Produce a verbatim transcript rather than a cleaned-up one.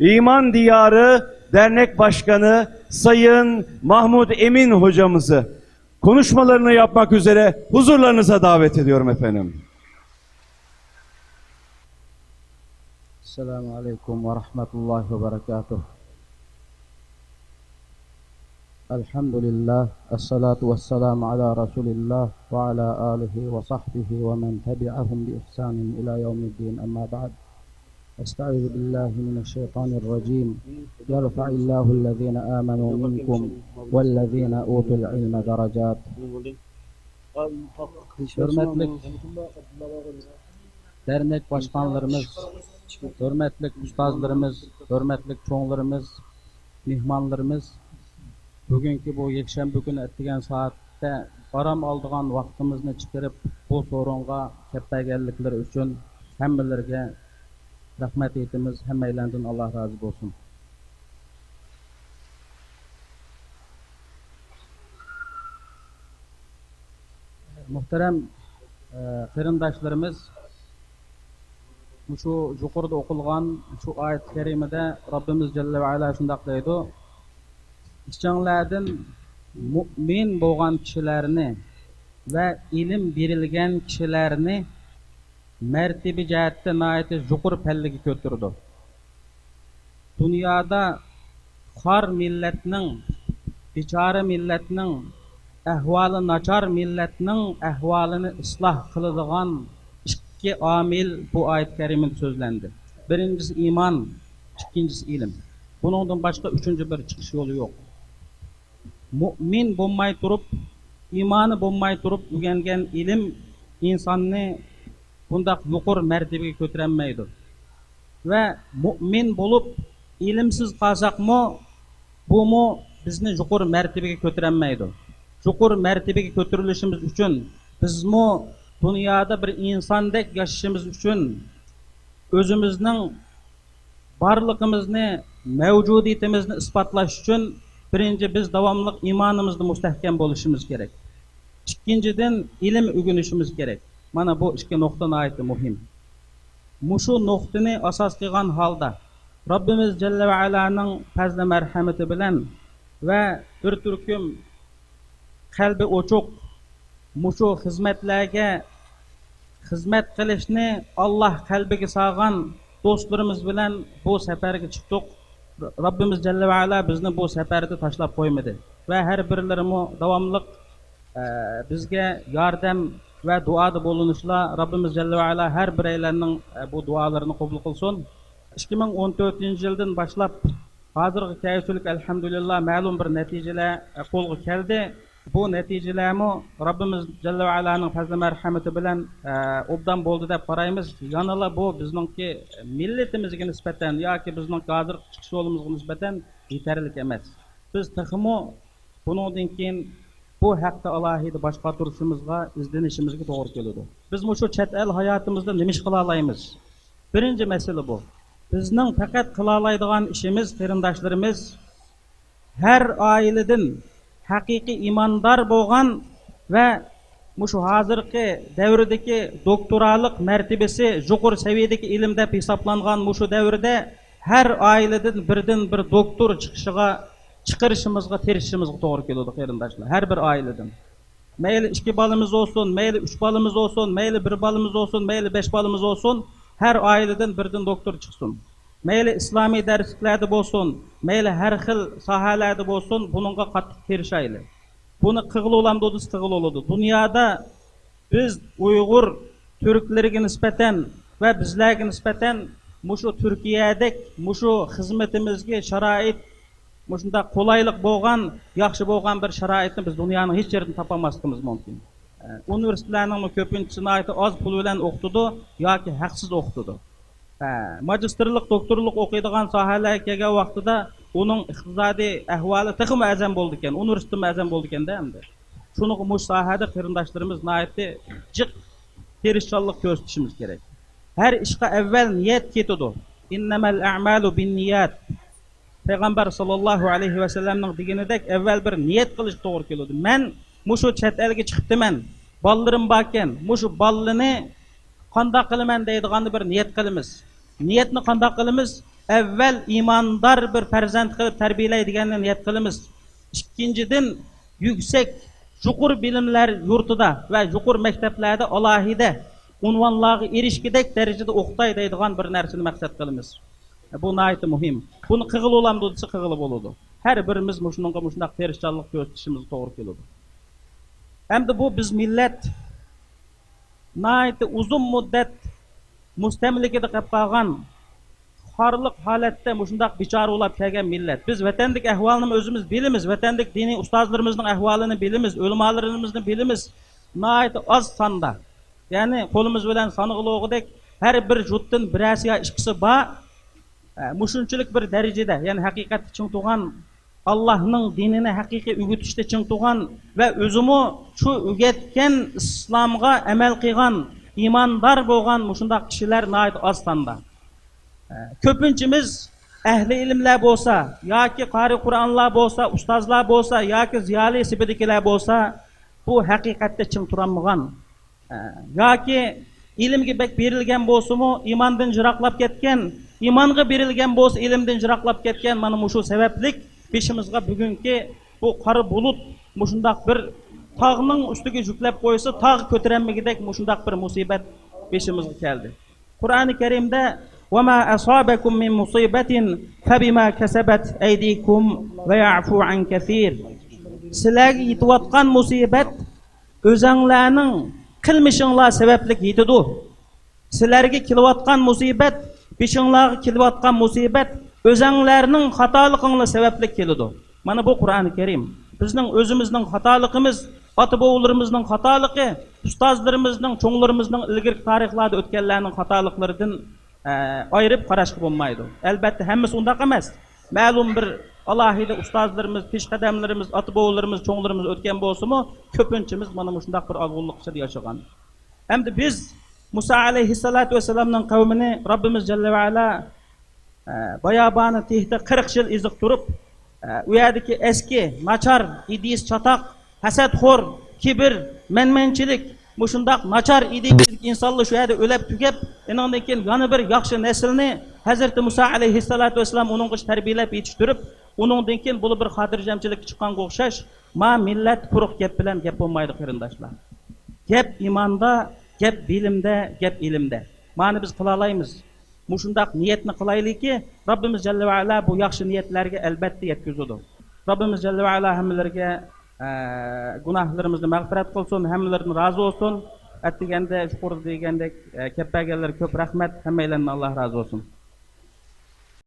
İman Diyarı Dernek Başkanı Sayın Mahmut Emin hocamızı konuşmalarını yapmak üzere huzurlarınıza davet ediyorum efendim. السلام عليكم ورحمة الله وبركاته. الحمد لله، الصلاة والسلام على رسول الله وعلى آله وصحبه ومن تبعهم بإحسان إلى يوم الدين، أما بعد. أستعيذ بالله من الشيطان الرجيم. يرفع الله الذين آمنوا منكم والذين أوتوا العلم درجات. Hürmetlik dernek başkanlarımız, hürmetlik ustazlarımız, hürmetlik çoğunlarımız, mihmanlarımız, bugünkü bu yakshanba künü ettigen saatte aram aldıgan vaqtımıznı çıkarıp bu sorunğa kep bergenlikleri için hemmelerge rahmet eytemiz, hemmeylenden Allah razı olsun. Muhterem, e, qېرىنداشلىرىمىز، مۇشۇ يۇقىرىدا ئوقۇلغان شۇ ئايەت كەرىمىدە رەببىمىز جەللە ۋە ئەلا شۇنداق دەيدۇ: ئىچىڭلاردىن مۇئمىن بولغان كىشىلەرنى ۋە ئىلىم بېرىلگەن كىشىلەرنى مەرتىبە جەھەتتە ناھايىتى يۇقىرى پەللىگە كۆتۈرىدۇ. دۇنيادا خار مىللەتنىڭ، بىچارە مىللەتنىڭ، ئەھۋالى ناچار مىللەتنىڭ ئەھۋالىنى ئىسلاھ قىلىدىغان ئىككى ئامىل بۇ ئايەت كەرىمىدە سۆزلەندى. بىرىنچىسى ئىمان، ئىككىنچىسى ئىلىم. بۇنىڭدىن باشقا ئۈچىنچى بىر چىقىش يولى يوق. مۇئمىن بولماي تۇرۇپ، ئىمانى بولماي تۇرۇپ ئۆگەنگەن ئىلىم ئىنساننى بۇنداق يۇقىرى مەرتىۋىگە كۆتۈرەلمەيدۇ. ۋە مۇئمىن بولۇپ ئىلىمسىز قالساقمۇ، بۇمۇ بىزنى يۇقىرى مەرتىۋىگە كۆتۈرەلمەيدۇ. يۇقىرى مەرتىۋىگە كۆتۈرۈلۈشىمىز ئۈچۈن بىزمۇ دۇنيادا بىر ئىنساندەك ياشىشىمىز ئۈچۈن، ئۆزىمىزنىڭ بارلىقىمىزنى، مەۋجۇدىيىتىمىزنى ئىسپاتلاش ئۈچۈن بىرىنچى بىز داۋاملىق ئىمانىمىزدا مۇستەھكەم بولۇشىمىز كېرەك. ئىككىنچىدىن، ئىلىم ئۆگىنىشىمىز كېرەك. مانا بۇ ئىككى نۇقتا ناھايىتى مۇھىم. مۇشۇ نۇقتىنى ئاساس قىلغان ھالدا، رەببىمىز جەللە ۋە ئەلانىڭ پەزلى مەرھەمىتى بىلەن ۋە بىر تۈركۈم قەلبى ئوچۇق، مۇشۇ خىزمەتلەرگە خىزمەت قىلىشنى ئاللا قەلبىگە سالغان دوستلىرىمىز بىلەن بۇ سەپەرگە چىقتۇق. رەببىمىز جەللە ۋە ئەلا بىزنى بۇ سەپەردە تاشلاپ قويمىدى ۋە ھەر بىرلىرىمۇ داۋاملىق، ئە، بىزگە ياردەم ۋە دۇئادا بولۇنۇشلا. رەببىمىز جەللە ۋە ئەلا ھەر بىرەيلەننىڭ، ئە، بۇ دۇئالىرىنى قوبۇل قىلسۇن. ئىككى مىڭ ئون تۆتىنچى يىلدىن باشلاپ ھازىرغا كەلگۈچىلىك، ئەلھەمدۇلىللا، مەلۇم بىر نەتىجىلەر قولغا كەلدى. بۇ نەتىجىلەرمۇ رەببىمىز جەللە ۋە ئەلانىڭ پەزلى مەرھەمىتى بىلەن، ئە، ئوبدان بولدى دەپ قارايمىز. يەنىلا بۇ بىزنىڭكى مىللىتىمىزگە نىسبەتەن ياكى بىزنىڭكى ھازىرقى چىقىش يولىمىزغا نىسبەتەن يېتەرلىك ئەمەس. بىز تېخىمۇ بۇنىڭدىن كېيىن بۇ ھەقتە ئالاھىدە باش قاتۇرۇشىمىزغا، ئىزدىنىشىمىزگە توغرا كېلىدۇ. بىز مۇشۇ چەت ئەل ھاياتىمىزدا نېمە ئىش قىلالايمىز؟ بىرىنچى مەسىلە بۇ. بىزنىڭ پەقەت قىلالايدىغان ئىشىمىز، قېرىنداشلىرىمىز، ھەر ئائىلىدىن ھەقىقىي ئىماندار بولغان ۋە مۇشۇ ھازىرقى دەۋردىكى دوكتورالىق مەرتىۋىسى يۇقىرى سەۋىيەدىكى ئىلىم دەپ ھېسابلانغان مۇشۇ دەۋردە ھەر ئائىلىدىن بىردىن بىر دوكتور چىقىشىغا، چىقىرىشىمىزغا تىرىشىشىمىزغا توغرا كېلىدۇ، قېرىنداشلار، ھەر بىر ئائىلىدىن. مەيلى ئىككى بالىمىز بولسۇن، مەيلى ئۈچ بالىمىز بولسۇن، مەيلى بىر بالىمىز بولسۇن، مەيلى بەش بالىمىز بولسۇن، ھەر ئائىلىدىن بىردىن دوكتور چىقسۇن. مەيلى ئىسلامىي دەرسلىكلەردە بولسۇن، مەيلى ھەر خىل ساھەلەردە بولسۇن، بۇنىڭغا قاتتىق تىرىشايلى. بۇنى قىلغىلى بولامدۇ دېسە، قىلغىلى بولىدۇ. دۇنيادا بىز ئۇيغۇر تۈركلىرىگە نىسبەتەن ۋە بىزلەرگە نىسبەتەن مۇشۇ تۈركىيەدەك مۇشۇ خىزمىتىمىزگە شارائىت، مۇشۇنداق قولايلىق بولغان، ياخشى بولغان بىر شارائىتنى بىز دۇنيانىڭ ھېچ يېرىدىن تاپالماسلىقىمىز مۇمكىن. ئۇنىۋېرسىتېتلەرنىڭمۇ كۆپىنچىسى ناھايىتى ئاز پۇل بىلەن ئوقۇتىدۇ ياكى ھەقسىز ئوقۇتىدۇ. ھە، ماگىستىرلىق، دوكتورلۇق ئوقۇيدىغان ساھەلەرگە كەلگەن ۋاقتىدا ئۇنىڭ ئىقتىسادىي ئەھۋالى تېخىمۇ ئەزەم بولىدىكەن، ئۇنىۋېرسىتېتمۇ ئەزەم بولىدىكەندە ئەمدى. شۇنىڭغا مۇشۇ ساھەدە قېرىنداشلىرىمىز ناھايىتى جىق تىرىشچانلىق كۆرسىتىشىمىز كېرەك. ھەر ئىشقا ئەۋۋەل نىيەت كېتىدۇ. ئىننەمەل ئەمالۇ بىننىيات. پەيغەمبەر ساللاللاھۇ ئەلەيھى ۋەسەللەمنىڭ دېگىنىدەك ئەۋۋەل بىر نىيەت قىلىشقا توغرا كېلىدۇ. مەن مۇشۇ چەت ئەلگە چىقىپتىمەن، بالىلىرىم باركەن، مۇشۇ بالىنى قانداق قىلىمەن دەيدىغاندا بىر نىيەت قىلىمىز. نىيەتنى قانداق قىلىمىز؟ ئەۋۋەل ئىماندار بىر پەرزەنت قىلىپ تەربىيەلەي دېگەننى نىيەت قىلىمىز. ئىككىنچىدىن، يۈكسەك، يۇقىرى بىلىملەر يۇرتىدا ۋە يۇقىرى مەكتەپلەردە ئالاھىدە ئۇنۋانلارغا ئېرىشكۈدەك دەرىجىدە ئوقۇتاي دەيدىغان بىر نەرسىنى مەقسەت قىلىمىز. بۇ ناھايىتى مۇھىم. بۇنى قىلغىلى بولامدۇ دېسە، قىلغىلى بولىدۇ. ھەر بىرىمىز مۇشۇنىڭغا مۇشۇنداق تىرىشچانلىق كۆرسىتىشىمىز توغرا كېلىدۇ. ئەمدى بۇ بىز مىللەت ناھايىتى ئۇزۇن مۇددەت مۇستەملىكىدە قېلىپ قالغان، خارلىق ھالەتتە مۇشۇنداق بىچارە بولاپ كەلگەن مىللەت. بىز ۋەتەندىكى ئەھۋالنىمۇ ئۆزىمىز بىلىمىز، ۋەتەندىكى دىنىي ئۇستازلىرىمىزنىڭ ئەھۋالىنى بىلىمىز، ئۆلىمالىرىمىزنى بىلىمىز. ناھايىتى ئاز ساندا، يەنى قولىمىز بىلەن سانىغىلى بولغۇدەك ھەر بىر جۇتتىن بىرەرسى يا ئىككىسى بار. ئە، مۇشۇنچىلىك بىر دەرىجىدە، يەنى ھەقىقەتتە چىڭ تۇرغان، ئاللاھنىڭ دىنىنى ھەقىقىي ئۆگىتىشتە چىڭ تۇرغان ۋە ئۆزىمۇ شۇ ئۆگەتكەن ئىسلامغا ئەمەل قىلغان، ئىماندار بولغان مۇشۇنداق كىشىلەر ناھايىتى ئاز ساندا. ئە، كۆپىنچىمىز ئەھلى ئىلىملەر بولسا ياكى قارىي قۇرئانلار بولسا، ئۇستازلار بولسا ياكى زىيالىي سېپىدىكىلەر بولسا، بۇ ھەقىقەتتە چىڭ تۇرالمىغان، ئە، ياكى ئىلىمگە بەك بېرىلگەن بولسىمۇ، ئىماندىن يىراقلاپ كەتكەن، ئىمانغا بېرىلگەن بولسا، ئىلىمدىن يىراقلاپ كەتكەن. مانا مۇشۇ سەۋەبلىك بېشىمىزغا بۈگۈنكى بۇ قارا بۇلۇت مۇشۇنداق بىر تاغنىڭ ئۈستىگە يۈكلەپ قويسا، تاغ كۆتۈرەلمىگۈدەك مۇشۇنداق بىر مۇسىبەت بېشىمىزغا كەلدى. قۇرئانى كەرىمدە، وما أصابكم من مصيبة فبما كسبت أيديكم ويعفو عن كثير. سىلەرگە يېتىۋاتقان مۇسىبەت ئۆزەڭلارنىڭ قىلمىشىڭلار سەۋەبلىك يېتىدۇ. سىلەرگە كېلىۋاتقان مۇسىبەت، بېشىڭلارغا كېلىۋاتقان مۇسىبەت ئۆزەڭلارنىڭ خاتالىقىڭلار سەۋەبلىك كېلىدۇ. مانا بۇ قۇرئانى كەرىم. بىزنىڭ ئۆزىمىزنىڭ خاتالىقىمىز، ئاتا-بوۋىلىرىمىزنىڭ خاتالىقى، ئۇستازلىرىمىزنىڭ، چوڭلىرىمىزنىڭ ئىلگىرىكى تارىخلاردا ئۆتكەنلەرنىڭ خاتالىقلىرىدىن، ئە، ئايرىپ قاراشقا بولمايدۇ. ئەلبەتتە، ھەممىسى ئۇنداق ئەمەس. مەلۇم بىر ئالاھىدە ئۇستازلىرىمىز، پېشقەدەملىرىمىز، ئاتا-بوۋىلىرىمىز، چوڭلىرىمىز ئۆتكەن بولسىمۇ، كۆپىنچىمىز مانا مۇشۇنداق بىر ئازغۇنلۇق ئىچىدە ياشىغان. ئەمدى بىز مۇسا ئەلەيھىسسالاتۇ ۋەسسالامنىڭ قەۋمىنى رەببىمىز جەللە ۋە ئەلا، ئە، بايابانى تېھىدا قىرىق يىل ئېزىقتۇرۇپ، ئە، ئۇ يەردىكى ئەسكى، ناچار، ئىدىيىس چاتاق، ھەسەتخور، كىبىر، مەنمەنچىلىك، مۇشۇنداق ناچار ئىدىيىسىدىكى ئىنسانلار شۇ يەردە ئۆلۈپ تۈگەپ، ئېنىڭدىن كېيىن يەنە بىر ياخشى نەسىلنى ھەزرىتى مۇسا ئەلەيھىسسالاتۇ ۋەسسالام ئۇنىڭغا تەربىيەلەپ يېتىشتۈرۈپ، ئۇنىڭدىن كېيىن بۇلار بىر خاتىرجەمچىلىككە چىققانغا ئوخشاش، ما مىللەت قۇرۇق گەپ بىلەن گەپ بولمايدۇ، قېرىنداشلار. گەپ ئىماندا، گەپ بىلىمدە، گەپ ئىلىمدە. مانى بىز قىلالايمىز. مۇشۇنداق نىيەتنى قىلايلىكى، رەببىمىز جەللە ۋە ئەلا بۇ ياخشى نىيەتلەرگە ئەلبەتتە يەتكۈزىدۇ. رەببىمىز جەللە ۋە ئەلا ھەممىلىرىگە، ئە، گۇناھلىرىمىزنى مەغپىرەت قىلسۇن، ھەممىلىرىدىن رازى بولسۇن. ئەتىگەندە يۇقىرىدا دېگەندەك، ئە، كەپ بەرگەنلەرگە كۆپ رەھمەت، ھەممەيلەندىن ئاللا رازى بولسۇن.